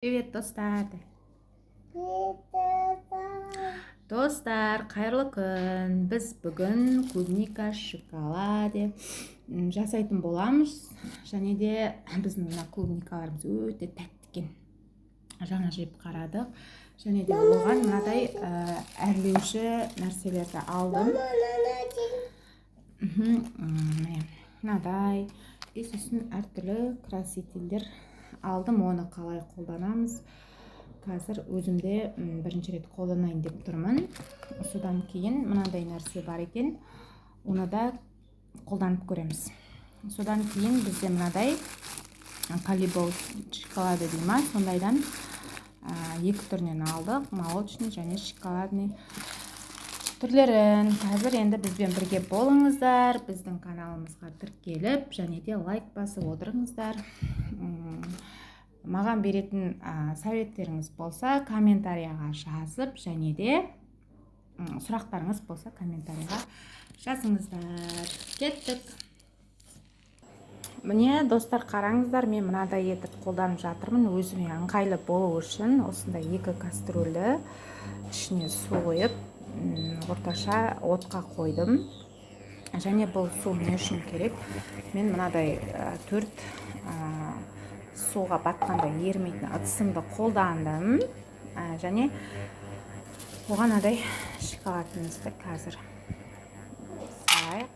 Привет, достар. Достар, қайырлы күн. Біз бүгін клубника шоколаде жасайтын боламыз. Және де біздің мына клубникаларымыз өте тәтті екен. Жаңа жеп қарадық. Және де оған мынадай әрлеуші нәрселерді алдым. Міне, мынадай. И сосын әртүрлі красительдер алдым. Оны қалай қолданамыз? Қазір өзімде бірінші рет қолданайын деп тұрмын. Содан кейін мынандай нәрсе бар екен, оны да қолданып көреміз. Содан кейін бізде мынадай Калибол шоколады дей ма, сондайдан екі түрінен алдық, молочный және шоколадный түрлерін. Қазір енді бізбен бірге болыңыздар, біздің каналымызға тіркеліп және де лайк басып отырыңыздар. Маған беретін советтеріңіз болса, комментарияға жазып, және де сұрақтарыңыз болса, комментарияға жазыңыздар. Кеттік. Міне, достар, қараңыздар, мен мынадай етіп қолданып жатырмын. Өзіме ыңғайлы болу үшін осындай екі кастрюльді ішіне су құйып, орташа отқа қойдым. Және бұл су не үшін керек? Мен мынадай 4 суға батқанда ерімейтін ыдысымды қолдандым. Және оған мынадай шоколадымызды қазір салайық.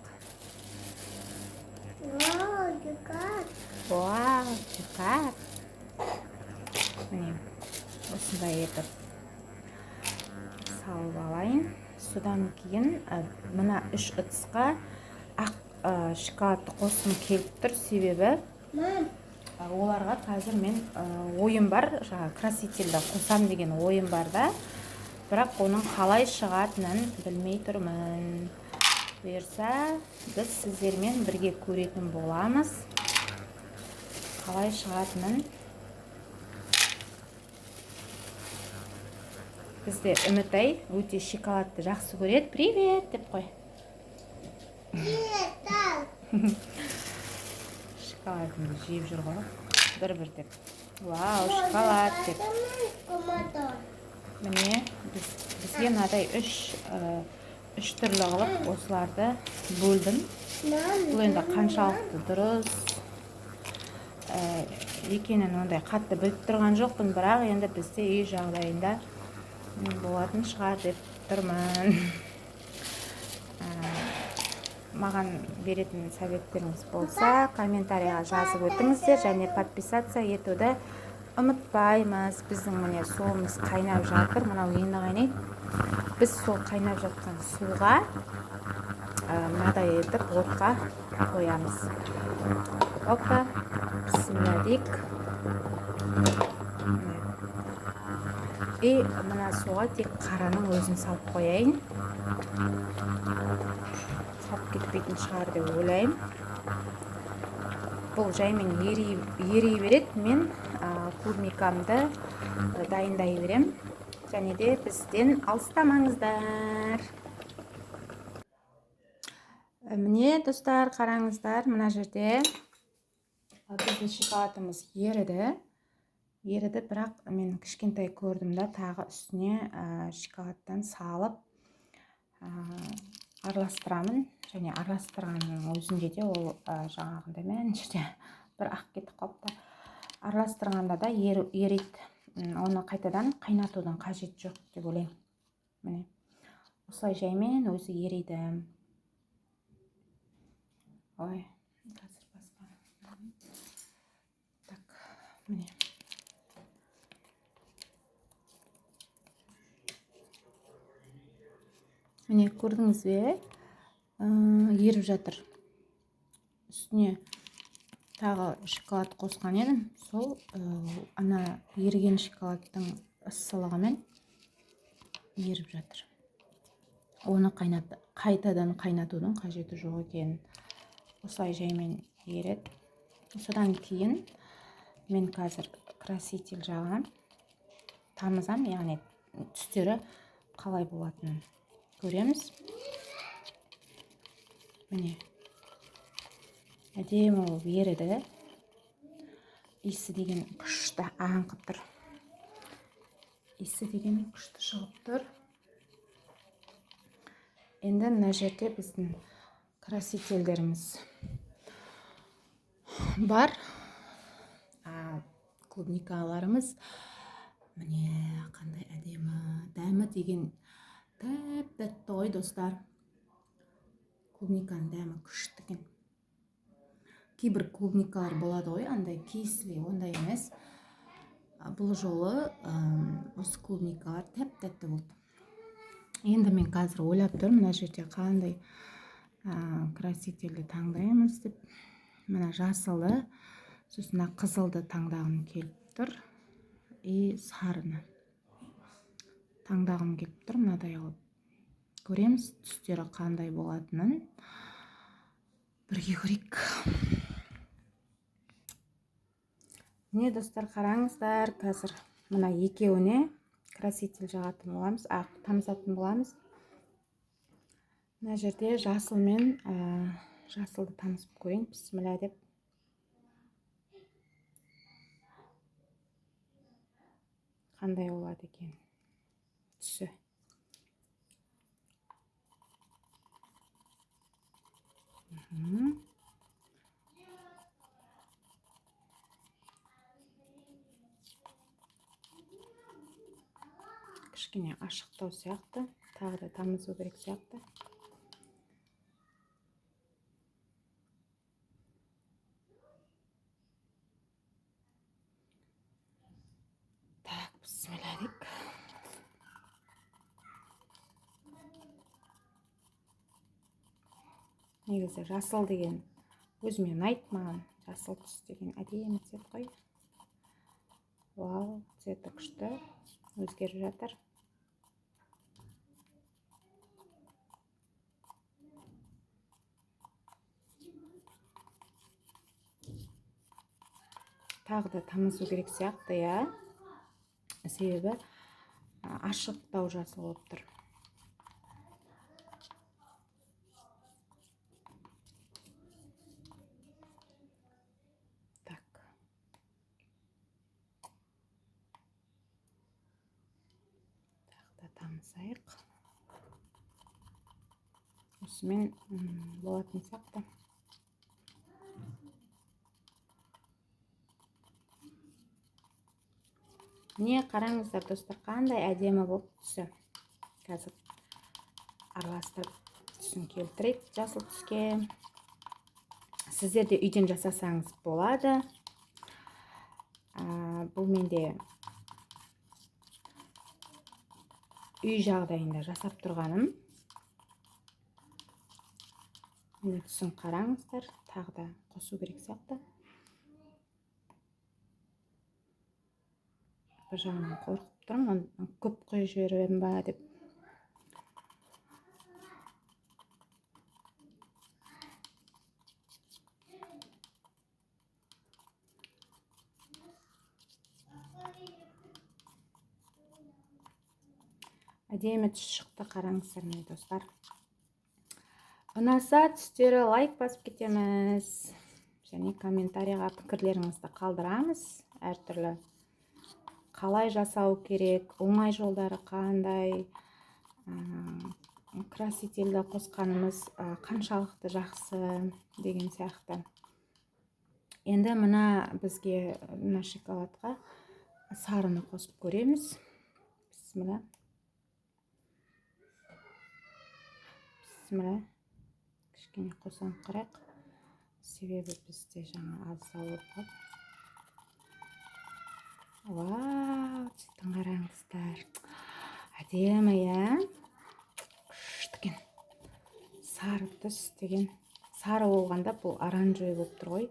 Вау, шоколад. Вау, шоколад. Міне, осындай етіп салып алайын. Содан кейін мына 3 ыдысқа ақ шоколадты қосқым келіп тұр, себебі Мам. Оларға қазір мен ойым бар, жаңа красительді қосам деген ойым бар да, бірақ оның қалай шығатынын білмей тұрмын. Бұйырса, біз сіздермен бірге көретін боламыз қалай шығатынын. Бізде Үмітай өте шоколадты жақсы көреді. Привет деп қой. Привет. Шоколадымды жеп жүр ғой бір-бір деп. Вау, шоколад деп. Міне, бізге мынадай үш түрлі қылып осыларды бөлдім. Бұл енді қаншалықты дұрыс екенін ондай қатты біліп тұрған жоқпын, бірақ енді бізде үй жағдайында болатын шығар деп тұрмын. Маған беретін советтеріңіз болса, комментарияға жазып өтіңіздер және подписаться етуді ұмытпаймыз. Біздің міне суымыз қайнап жатыр, мынау енді қайнайды. Біз сол қайнап жатқан суға мынадай етіп отқа қоямыз. Опа, бісміллә дейік. И мына суға тек қараның өзін салып қояйын. Салып кетпейтін шығар деп ойлаймын. Бұл жаймен ери береді. Мен клубникамды дайындай берем. Және де бізден алыстамаңыздар. Міне, достар, қараңыздар, мына жерде біздің шоколадымыз еріді. Еріді, бірақ мен кішкентай көрдім да, тағы үстіне шоколадтан салып араластырамын. Және араластырғанның өзінде де ол жаңағындай мына жерде бір ақ кетіп қалыпты. Араластырғанда да ериді. Оны қайтадан қайнатудың қажеті жоқ деп ойлаймын. Міне, осылай жаймен өзі ериді. Ой, қазір басқа. Так, міне. Міне, көрдіңіз бе? Еріп жатыр. Үстіне тағы шоколад қосқан едім. Сол ана еріген шоколадтың ыссылығымен еріп жатыр. Оны қайтадан қайнатудың қажеті жоқ екен. Осылай жаймен ереді. Содан кейін мен қазір краситель жағам, тамызам, яғни түстері қалай болатынын көреміз. Міне, әдемі болып еріді. Иісі деген күшті аңқып тұр. Иісі деген күшті шығып тұр. Енді мына жерде біздің красительдеріміз бар. Клубникаларымыз. Міне қандай әдемі, дәмі деген тәп-тәтті ғой достар. Клубниканың дәмі күшті екен. Кейбір клубникалар болады ғой, андай кислый, ондай емес. Бұл жолы осы клубникалар тәп-тәтті болды. Енді мен қазір ойлап тұрмын, мына жерде қандай красительді таңдаймыз деп. Мына жасылды, сосын мына қызылды таңдағым келіп тұр. И сарыны таңдағым келіп тұр, мынадай қылып. Көреміз түстері қандай болатынын. Бірге көрейік. Міне достар, қараңыздар, қазір мына екеуіне краситель жағатын боламыз, тамызатын боламыз. Мына жерде жасыл мен, жасылды тамызып көрейін, бісміллә деп. Қандай болады екен түсі. Кішкене ашықтау сияқты, тағы да тамызу керек сияқты. Так, бісміллә дейік. Негізі жасыл деген өзіме ұнайды маған. Жасыл түс деген әдемі цвет қой. Вау, цветі күшті, өзгеріп жатыр. Тағы да тамызу керек сияқты, иә. Себебі ашықтау жасыл болып тұр. Так. Тағы да тамызайық. Осымен болатын сияқты. Міне қараңыздар достар, қандай әдемі болып түсі. Қазір араластырып түсін келтірейік жасыл түске. Сіздер де үйден жасасаңыз болады. Бұл менде үй жағдайында жасап тұрғаным. Міне түсін қараңыздар, тағы да қосу керек сияқты. Бір жағынан қорқып тұрмын, оны көп құйып жіберем ба деп. Әдемі түс шықты, қараңыздар міне достар. Ұнаса түстері лайк басып кетеміз. Және комментарийға пікірлеріңізді қалдырамыз. Әртүрлі қалай жасау керек, оңай жолдары қандай, красительді қосқанымыз қаншалықты жақсы деген сияқты. Енді мына бізге мына шоколадқа сарыны қосып көреміз. Бісміллә. Бісміллә. Кішкене қосаңқырайық. Себебі бізде жаңа аздау болып қалды. Вау, цветін қараңыздар. Әдемі, иә? Күшті екен. Сары түс деген. Сары болғанда бұл оранжевый болып тұр ғой.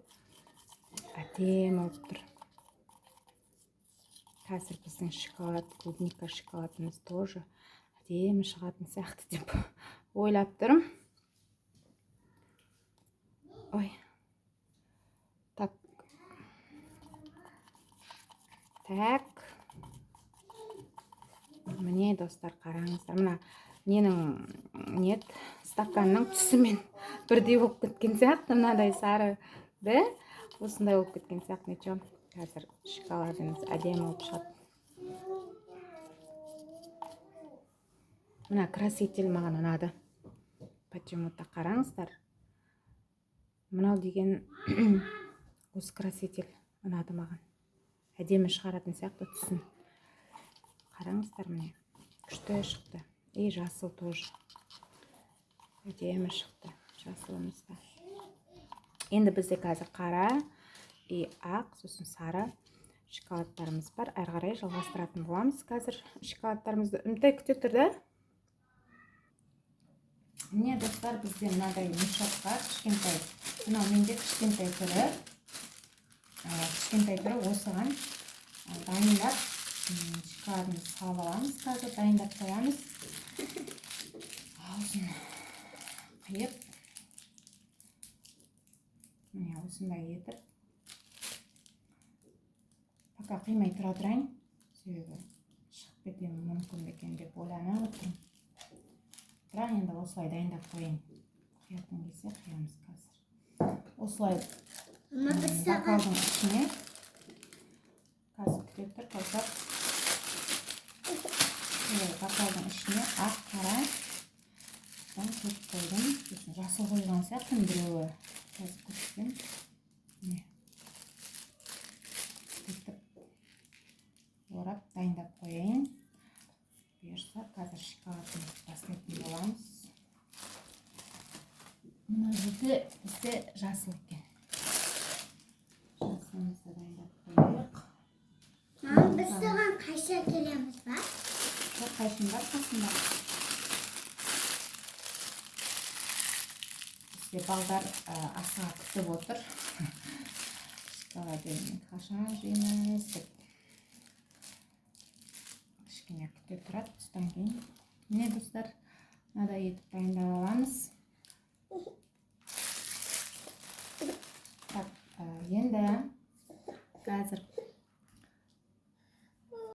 Әдемі болып тұр. Қазір біздің шоколад, клубника шоколадымыз тоже әдемі шығатын сияқты деп ойлап тұрмын. Ой. Так. Так. Міне достар, қараңыздар. Мына ненің, нет, стаканның түсімен бірдей болып кеткен сияқты. Мынадай сары, да? Осындай болып кеткен сияқты. Ничего. Қазір шоколадымыз әдемі болып шығады. Мына краситель маған ұнады почему-то. Қараңыздар, мынау деген осы краситель ұнады маған, әдемі шығаратын сияқты түсін. Қараңыздар, міне, күшті шықты. И жасыл тоже әдемі шықты, жасылымыз да. Енді бізде қазір қара и ақ, сосын сары шоколадтарымыз бар. Әрі қарай жалғастыратын боламыз қазір шоколадтарымызды. Үмітай, күте тұр да. Міне, достар, бізде мынадай мешок бар кішкентай. Мынау менде кішкентай түрі. Кішкентай түрі. Осыған дайындап, шоколадымызды салып аламыз. Қазір дайындап қоямыз, аузын қиып, міне, осындай етіп. Пока қимай тұра тұрайын, себебі шығып кетуі мүмкін бе екен деп ойланып отырмын. Бірақ енді осылай дайындап қояйын, қиятын кезде қиямыз. Қазір осылай Мама, біз саған бокалдың ішіне. Қазір, күте тұр, Кәусар. Міне, бокалдың ішіне ақ, қара құйып қойдым. Сосын жасыл құйған сияқтымын біреуі, қазір көрсетемін. Міне, бүйтіп орап, дайындап қояйын. Бұйырса, қазір шоколадын бастайтын боламыз. Мына жерде бізде жасыл екен, жасылымызды дайындап қояйық. Мама, біз саған қайшы әкелеміз ба? Жоқ, қайшым бар қасымда. Бізде балдар асыға күтіп отыр, шоколад қашан жейміз деп. Кішкене күте тұрады содан кейін. Міне, достар, мынадай етіп дайындап аламыз. Так, енді қазір